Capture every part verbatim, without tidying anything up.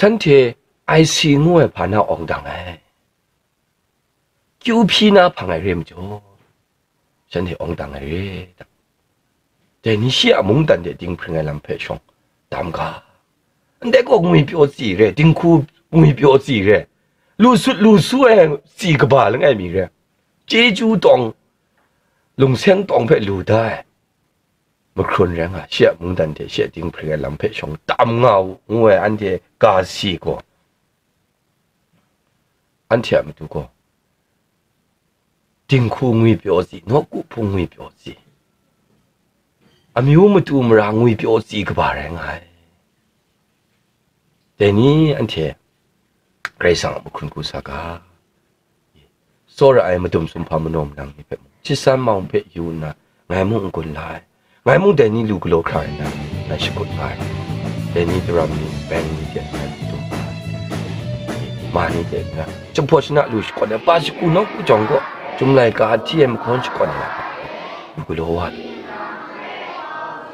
shanhte I C ngu ai hpa na awng dang ai, kyu hpyi na hpang ai re majaw, shanhte awng dang ai re. Dai ni shi a mungdan de dinghpring ai lam hpe shawng dam ga. Ndai gaw ngwipyaw tsi re, dinghku ngwipyaw tsi re, lu sut lu su ai tsi kaba langai mi re, chyeju tawng, lungseng tawng hpe lu da ai mahkrun rai nga, shi a mungdan hte shi a dinghpring ai lam hpe shawng tam nga u, ngu ai anhte ga si gaw, anhte a matu gaw, dinghku ngwipyaw tsi, nawku hpung ngwipyaw tsi, amyu matu mara ngwipyaw tsi kaba rai nga ai. Dai ni anhte Karai Kasang a mahkrun hku sa ga, tsawra ai madum sumhpa manaw manang ni hpe mung, hti san mau hpe yu nna, ngai mung n-gun la ai, ngai mung dai ni lu galaw hkra ai na, ngai shakut nga ai. Dai ni daram ni, beng ni hte ngai lu nga ai. Ma ni hte nna, jahpaw shana lu shakawn ai, pa shagu nawku jawng gaw, Chyum laika a hti ai mahkawn shakawn ai, lu galaw wa lu.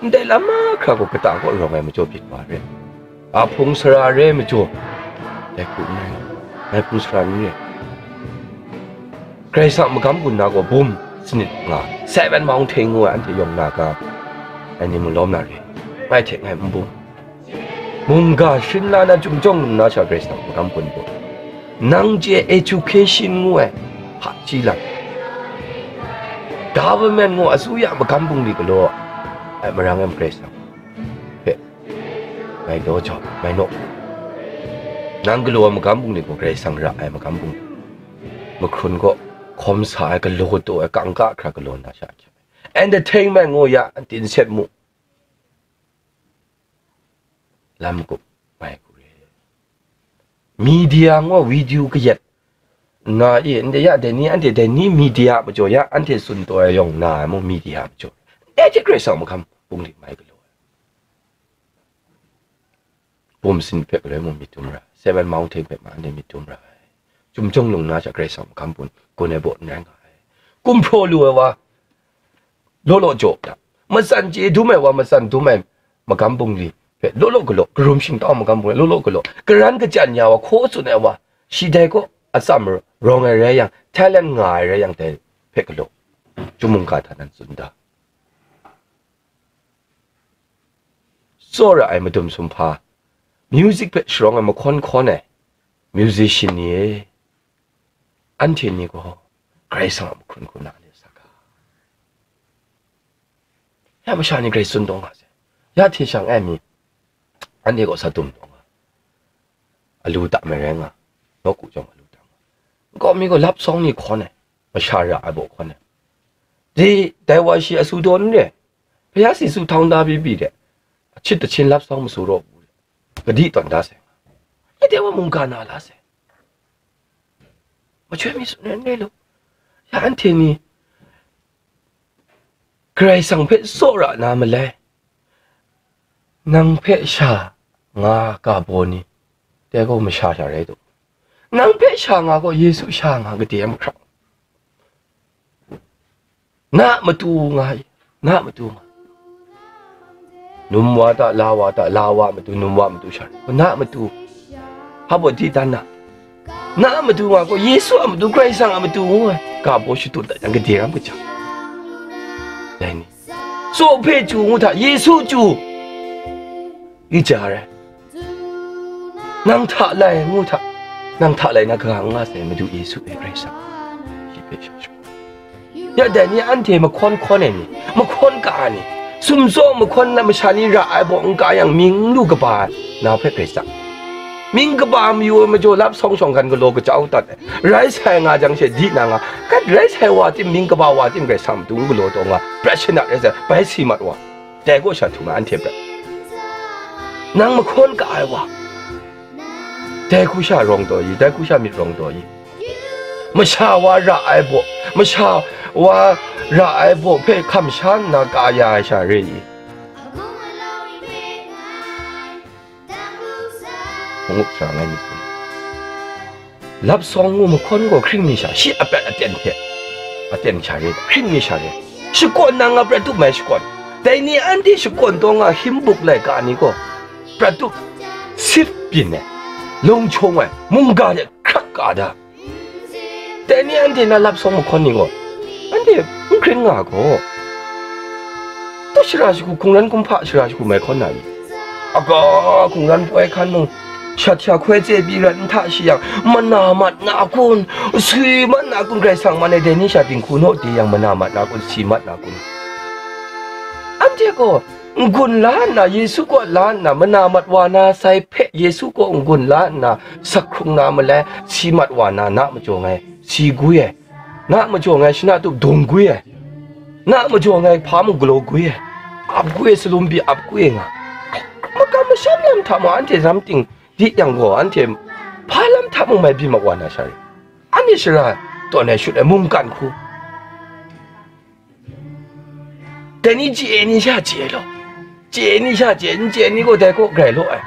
Ndai lam mahkra gaw kata kaw rawng ai majaw byin wa re. A hpung sara re majaw, dai hku n rai, ngai hpung sara n re. Karai Kasang magam gun na gaw bum sanit nga, seven mountain ngu ai anhte yawng na ga, ngai ni malawm na re, ngai hte ngai n bung. Mungga shrin la na, Chyum jawng lung na sha Karai Kasang magam gun gaw, nang chye education ngu ai hpaji lam, government ngu asuya magam bungli galaw ai marang em Karai Kasang hpe ngai daw jau, ngai naw. Nang galaw ai magam bungli gaw Karai Kasang ra ai magam bungli, mahkrun gaw hkawm sa ai, galaw taw ai, kangka hkra galaw na sha hkyep ai, entertainment ngu ya, tinset mu, lam kup mai hku re. Media ngu video kayat nna e, ndai ya, dai ni, anhte dai ni media majaw ya, anhte tsun taw ai yawng na ai mung media majaw, dai hte Karai Kasang magam bungli mai galaw ai. Bum sanit hpe galoi mung myit dum ra ai, seven mountain hpe ma anhte myit dum ra ai. Chyum jawng lung na sha Karai Kasang magam bun gun ai baw n rai nga ai. Kumhpraw lu ai wa, law law jaw da, matsan chye dum ai wa, matsan dum ai magam bungli hpe law law galaw, karum shingtau magam bungli law law galaw, karan kachyan ya wa, hkaw tsun ai wa, shi dai kaw atsam rawng ai rai yang, talent nga ai rai yang, dai hpe galaw, Chyum mungga hta nan tsun da. Tsawra ai madum sumhpa, music hpe sharawng ai mahkawn hkawn ai musician ni e, anhte ni gaw Karai Kasang a mahkrun hku na ni sa ga. Ya masha ni Karai tsun taw nga sai. Ya hte shang ai mi, anhte gaw sa dum taw nga, alu tam ai rai nga, nawku jawng alu tam nga. Nkau mi gaw lap sawng ni hkawn ai, masha ra ai baw hkawn ai. Di, dai wa shi asu daw n re, Bhaya si su htawng da byi byi de, achit tachin lap sawng masu raw bu de, kadi tawn da sai nga. Ade wa mungga na la sai. Machoi mi tsun ai n rai lu. Ya anhte ni Karai Kasang hpe tsawra na malai, nang hpe sha nga ga baw ni, dai gaw masha sha rai taw. Nang hpe sha nga gaw Yesu sha nga gade ai mahkra. Na matu nga, na matu nga. Num wa ta, la wa ta, la wa matu, num wa matu sha rai. Na matu. Hpa baw di dan na. Na matu nga gaw, Yesu a matu, Karai Kasang a matu ngu ai, ga baw shadut dat yang gade ram kaja. Dai ni, tsaw hpe chyu ngu hta, Yesu chyu, kaja rai. Nang hta lai ngu hta, nang hta lai na kaga n nga sai, Madu Yesu e Karai Kasang, shi hpe sha shagu. Ya dai ni anhte mahkawn hkawn ai ni, mahkawn ka ai ni, sumtsaw mahkawn na masha ni ra ai baw n ka yang, mying n lu kaba ai, na hpe Karai Kasang. Mying kaba mayu ai majaw lap sawng shawng hkan galaw kacau dat ai. Rai sai nga jang she di na nga, kat rai sai wa tim, mying kaba wa tim, Karai Kasang matu n galaw taw nga, prat shanat rai sai, bai si mat wa. Dai kaw sha htum ai anhte prat. Nang mahkawn ka ai wa, dai hku sha rawng taw i, dai hku sha myit rawng taw i. Masha wa ra ai baw, masha wa ra ai baw hpe hkam sha nna ka ya ai sha re i? Mangup sara ngai myit hkum. Lap sawng ngu mahkawn gaw hkring mi sha, shi a prat aten hte, aten sha re, hkring mi sha re. Shakawn nang a prat tup mai shakawn. Dai ni anhte shakawn taw nga hkying buk laika ni gaw, prat tup sif byin ai. lung chyung ai, mungga de hkrak ka da. Dai ni anhte na lap sawng mahkawn ni gaw, anhte n hkring nga gaw, taw shara shagu, hkungran kumhpa shara shagu mai hkawn na i? Aga, hkungran poi hkan mung, shat sha hkoi chye pyi rat nhta shi yang, mana mat na kun, swi mat na kun, Karai Kasang man e dai ni sha dinghku naw de yang, mana mat na kun, si mat na kun? Anhte gaw n-gun la nna, Yesu kaw la nna, mana mat wa na sai hpe Yesu kaw n-gun la nna, sak hkrung na malai, si mat wa na, na majaw ngai si gwi ai, na majaw ngai shana tup dung gwi ai, na majaw ngai hpa mung galaw gwi ai, ap gwi ai, salum pyi ap gwi ai nga. Makam masham lam hta mung anhte ram ting di yang gaw, anhte hpa lam hta mung mai byin mat wa na sha rai. Anhte shara tawn ai shut ai mungkan hku. Dai ni chye ni sha chye law, chye ni sha chye, n chye ni gaw dai kaw grai law ai.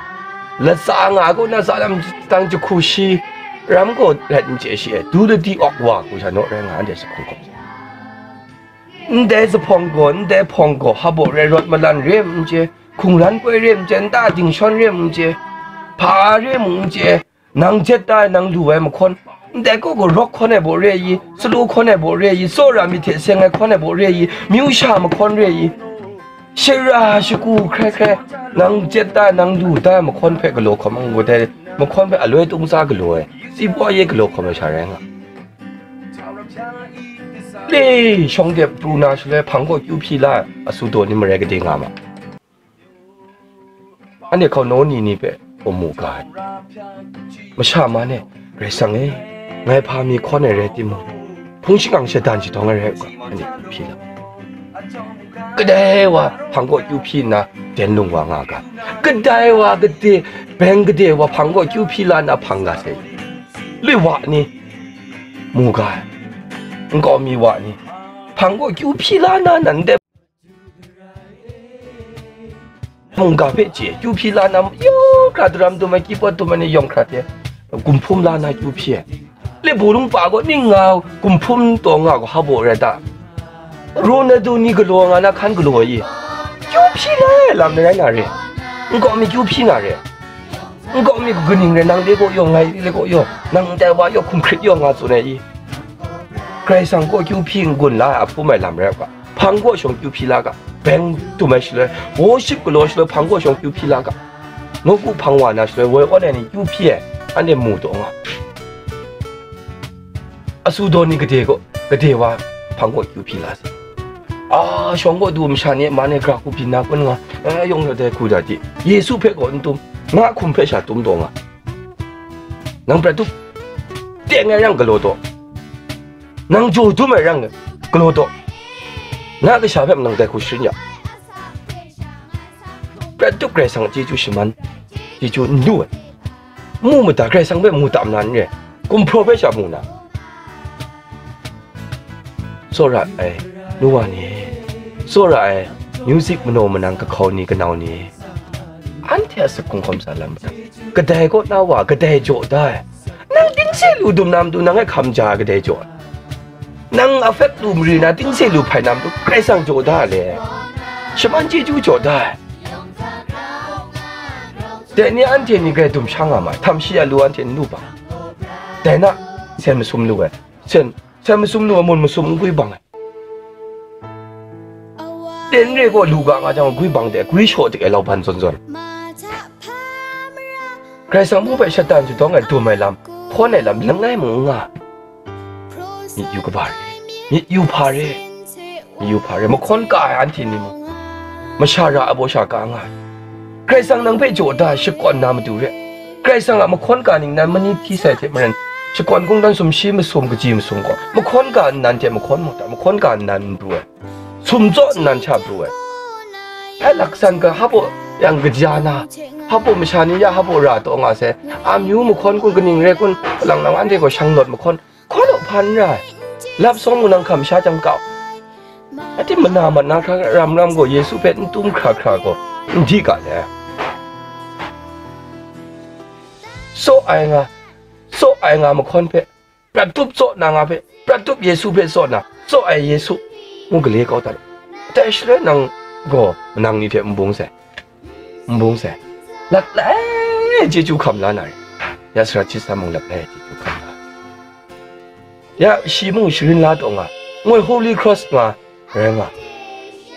Latsa nga gaw na tsa lam tang jahku shi, ram gaw rat n chye shi ai, du ladi awk wa hku sha naw rai nga, anhte sa hkawng gaw. Ndai zuphpawng gaw, ndai hpawng gaw, hpaw rai rawt malan re n chye, hkungran poi re n chye, nta dingshawn re n chye, hpa re mung n chye, nang jet da ai, nang lu ai mahkawn, ndai kaw gaw rawk hkawn ai baw re i, salu hkawn ai baw re i, tsawra myit hte seng ai hkawn ai baw re i, myu sha mahkawn re i, shara shagu hkrai hkrai, nang jet da ai, nang lu da ai mahkawn hpe galaw hkawm ai, ngut ai mahkawn hpe aloi tung tsa galaw ai, tsibwa ye galaw hkawm ai sha rai nga. Le, shawng de pru na shaloi hpang kaw kyu hpyi la ai, asu daw ni marai gade nga ma. Anhte hkau naw ni ni hpe gaw mu ga ai. Masha man e, Karai Kasang e, ngai hpa mi hkawn ai rai timung, hpung shingkang shadan shadawng ai rai u ga, anhte kyu hpyi la. Kadai wa hpang kaw kyu hpyi nna, den lung wa nga ga. Kadai wa gade, beng gade wa hpang kaw kyu hpyi la nna hpang ga sai. Lui wa ni, mu ga ai. Nkau mi wa ni, hpang kaw kyu hpyi la na nan de. Mungga hpe chye, kyu hpyi la na, yawng hkra daram dum ai, keyboard dum ai ni yawng hkra hte, gumhpum la na kyu hpyi ai. Le, bu lung pa gaw ning nga gumhpum taw nga gaw, hpaw rai ta? Ronaldo ni galaw nga na hkan galaw ai i? Kyu hpyi la ai lam ni rai na re? Nkau mi kyu hpyi na re? Nkau mi kaning rai, nang de kaw yawng, ngai de kaw yawng, nang ndai wa yawng hkum hkrit yawng nga tsun ai i? Karai Kasang kaw kyu hpyi n-gun la ai a hpum ai lam rai u ga. Hpang kaw shawng kyu hpyi la ga, beng dum ai shaloi, worship galaw shaloi, hpang kaw shawng kyu hpyi la ga, nawku hpang wa na shaloi, woi awn ai ni kyu hpyi ai, anhte mu taw nga. Asu daw ni gade kaw, gade wa hpang kaw kyu hpyi la sa. A, shawng kaw du masha ni man e gra hku byin na kun nga, e, yawng da dai hku da di, Yesu hpe kaw n tum, nga hkum hpe sha tum taw nga. Nang prat tup teng ai rang galaw taw. Nang jaw dum ai rang galaw taw, na kasha hpe nang dai hku sharin ya. Prat tup Karai Kasang a chyeju shaman, chyeju n lu ai. Mu mada Karai Kasang hpe mu tam na n re, gumhpraw hpe sha mu na. Tsawra ai, nu wa ni, tsawra ai, music manaw manang kahkau ni, kanau ni, anhte a sakung hkawm sa lam madat. Kadai kaw na wa kadai jaw da ai. Nang tingse lu dum na matu, nang e hkam ja ai kadai jaw ai. Nang a fek lu mari na, tingse lu hpai na matu, Karai Kasang jaw da le. Shaman chyeju jaw da ai. Dai ni anhte ni grai dum sha nga ma ai, htam shi a lu anhte n lu bang. Dai na, sen masum lu ai, sen, sen masum lu ai, mun masum n gwi bang ai. Ten re gaw lu ga nga jang, gwi bang de, gwi shaw de ai lauban zawn zawn. Karai Kasang mung hpe shatan shadawng ai, dum ai lam, hkawn ai lam, langai mung n nga. Myit yu kaba re, myit yu hpa re, myit yu hpa re, mahkawn ka ai anhte ni mung, masha ra ai baw sha ka nga ai. Karai Kasang nang hpe jaw da ai, shakawn na matu re. Karai Kasang a mahkawn ka ningnan mani hti sai hte maren, shakawn kungdawn sumshi masum kaji masum gaw, mahkawn ka nnan hte mahkawn mu ta, mahkawn ka nnan n pru ai. Sum tsaw nnan hta pru ai. Ai laksan ga hpaw yang kaja na, hpaw masha ni ya hpaw ra taw nga sai, amyu mahkawn kun, kaning rai kun, lang lang anhte gaw shanglawt mahkawn, hkawn u hpan n ra ai. Lap sawng mung nang hkam sha jang kau. Ati mana mat na hkra ram ram gaw Yesu hpe n tum hkra hkra gaw, n di ga le. Tsaw ai nga, tsaw ai nga mahkawn hpe, prat tup tsaw na nga hpe, prat tup Yesu hpe tsaw na, tsaw ai Yesu, ngu gale kau dat u. Dai shaloi nang gaw manang ni hte n bung sai, n bung sai, laklai chyeju hkam la na re. Ya sara hkyit sa mung lap lai chyeju hkan nga. Ya shi mung sharin la taw nga, ngoi Holy Cross nga, rai nga.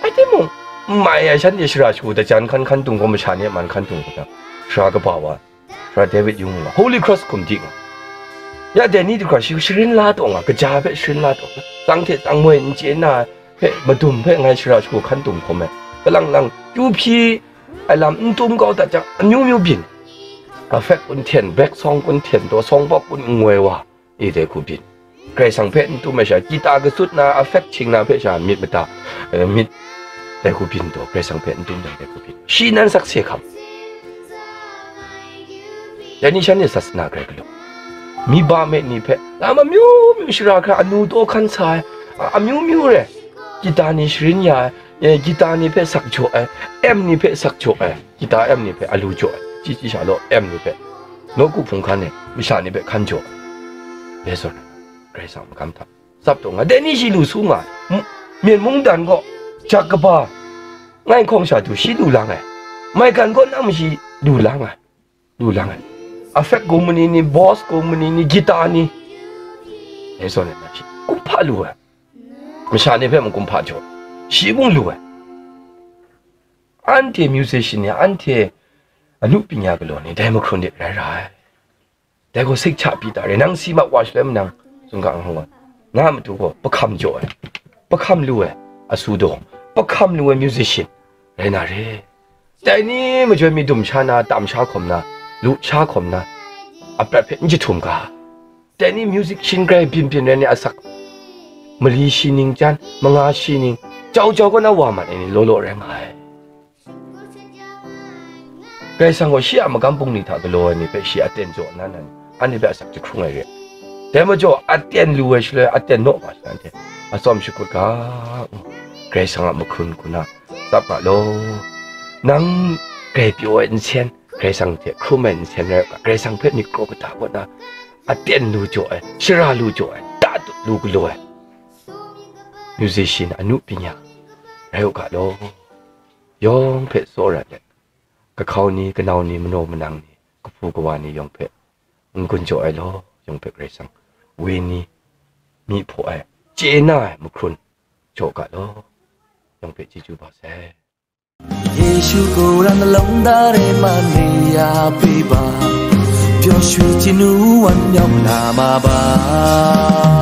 Ai timung, n mai ai shanhte shara shagu dajan hkan hkan tung gaw, masha ni a man hkan tung gaw, shara kaba wa, shara David yung nga, Holy Cross hkum di nga. Ya dai ni du hkra shi sharin la taw nga, kaja hpe sharin la taw nga, tsang hte tsang moi n chye na hpe, madum hpe ngai shara shagu hkan tum hkawm ai, kalang lang kyu hpyi ai lam n tum kau dat jang, amyu myu byin, afek kun hten, bek sawng kun hten taw, sawng bawk kun n ngoi wa, e dai hku byin. Karai Kasang hpe n tum ai sha, kita katsut na, afek hkying na hpe sha, myit mata, eh, myit dai hku byin taw, Karai Kasang hpe n tum dai, dai hku byin. Shi nan sakse hkam. Dai ni shan ni sasana grai galaw. Mi ba me ni hpe, lam amyu myu shara hkra anu taw hkan sa ai, a-, amyu myu re. Kita ni sharin ya ai, eh, kita ni hpe sak jaw ai, em ni hpe sak jaw ai, kita em ni hpe alu jaw ai, chyi chyi sha law, em ni hpe, nawku hpung hkan e, masha ni hpe hkan jaw ai. Dai zawn, Karai Kasang magam hta tsap taw nga, dai ni shi lu su nga, m-, myen mungdan gaw, jak kaba, ngai hkawng sha du shi lu lang ai, maigan gaw nang shi lu lang ai, lu lang ai, afek gumani ni, bass gumani ni, gita ni, dai zawn e na shi kumhpa lu ai, masha ni hpe mung kumhpa jaw, shi mung lu ai. Anhte musician ni, anhte anu pinya galaw ni, dai mahkrun de rai ra ai. Dai gaw sik hta pyi ta re, nang si mat wa shaloi manang, tsun ga n hkawng ai. Nga matu gaw, pahkam jaw ai, pahkam lu ai, asu daw, pahkam lu ai musician rai na re. Dai ni majoi mi dum sha na, tam sha hkawm na, lu sha hkawm na, aprat hpe n jahtum ga. Dai ni musician grai byin byin rai ni, asak mali shi ning jan, manga shi ning, jau jau kaw na wa mat ai ni law law rai nga ai. Karai Kasang gaw shi a magam bungli hta galaw ai ni hpe shi aten jaw nna nan, anhte hpe asak jahkrung ai re. Dai majaw, aten lu ai shaloi, aten naw ga shaloi, anhte atsawm shakut ga, Karai Kasang a mahkrun hku na tsap ga law. Nang grai pyaw ai nsen, Karai Kasang hte hkrum ai nsen rai u ga, Karai Kasang hpe myit kraw kata kaw na, aten lu jaw ai, shara lu jaw ai, tatut lu galaw ai musician anu pinya rai u ga law. Yawng hpe tsawra let, kahkau ni, kanau ni, manaw manang ni, kahpu kawa ni yawng hpe n-gun jaw ai law, yawng hpe Karai Kasang wenyi mi hpaw ai, chye na ai mahkrun jaw ga law, yawng hpe chyeju ba sai. यीशु को रंग लौंदा रे माने या बेबा, ပျော်ရွှင်ခြင်းနူးဝမ်းမြောက်လာမှာပါ।